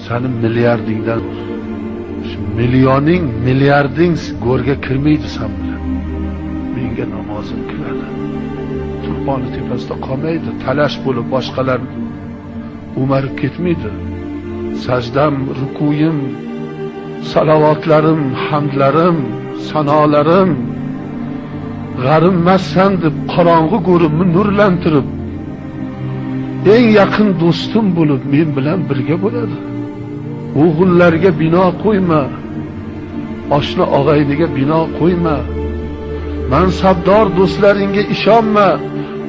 Sani milliardingdan millioning, milliarding go'rga kirmaydi san bilan. Menga namozim kiradi. Turponi tepasida qolmaydi, talash bo'lib boshqalar o'marib ketmaydi. Sajdam, rukuyim, salovatlarim, hamdlarim, sanolarim g'arimmassan deb qorong'i go'rimni nurlantirib, eng yaqin do'stim bo'lib men bilan birga bo'ladi. O'g'illarga bino qo'yma, oshna og'ayniga bino qo'yma, mansabdor do'stlaringga ishonma.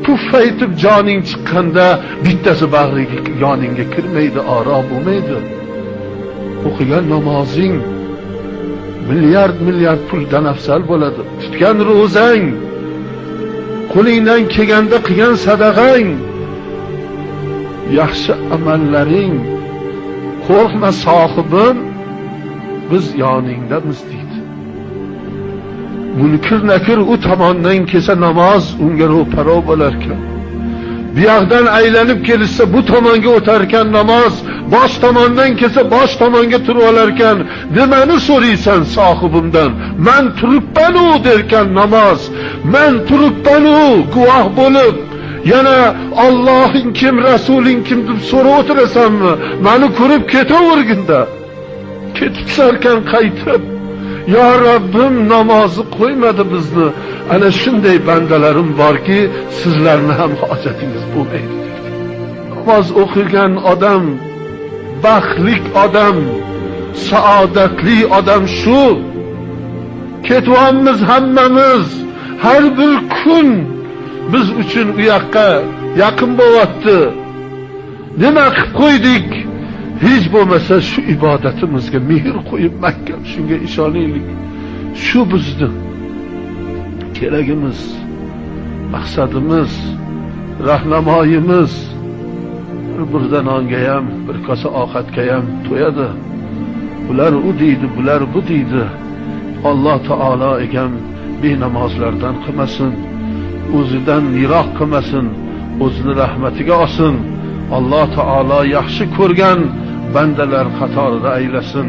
Puffaytib joning chiqqanda bittasi bag'riga yoningga kirmaydi, oro bo'lmaydi. O'qigan namozing milliard milliard puldan afzal bo'ladi. Tutgan ro'zang, qo'lingdan kelganda qilgan sadaqang, yaxshi amallaring, qo'rqma sohibim, biz yoningdamiz deydi. Munkir nakir u tomondan kelsa namoz unga ro'paro bo'larkan. Bu yoqdan aylanib kelishsa bu tomonga o'tarkan namoz, bosh tomondan kelsa bosh tomonga turib olarkan. Nimani so'raysan sohibimdan? Man turibman-u derkan namoz. Man turibman-u guvoh bo'lib, yana Allohing kim, Rasuling kim deb so'rab o'tirasanmi? Meni ko'rib ketaverginda. Ketibsarkan qaytib. Ya Rabbim, namozni qo'ymadi bizni. Ana shunday bandalarim borki, sizlarni ham hojatingiz bo'lmaydi. Namoz o'qigan odam baxtli odam, saodatli odam shu. Ketyapmiz hammamiz. Har bir kun biz uchun u yoqqa yaqin bo'lyapti. Nima qilib qo'ydik? Hech bo'lmasa shu ibodatimizga mehr qo'yib mahkam shunga ishonaylik. Shu bizni keragimiz, maqsadimiz, rahnamoyimiz. Bir burda nonga ham, bir kosa ovqatga ham to'yadi. Bular u deydi, bular bu deydi. Alloh taolo ekan benamozlardan qilmasin, o'zidan yiroq qilmasin, o'zini rahmatiga olsin. Alloh taolo yaxshi ko'rgan bandalar qatorida aylasin.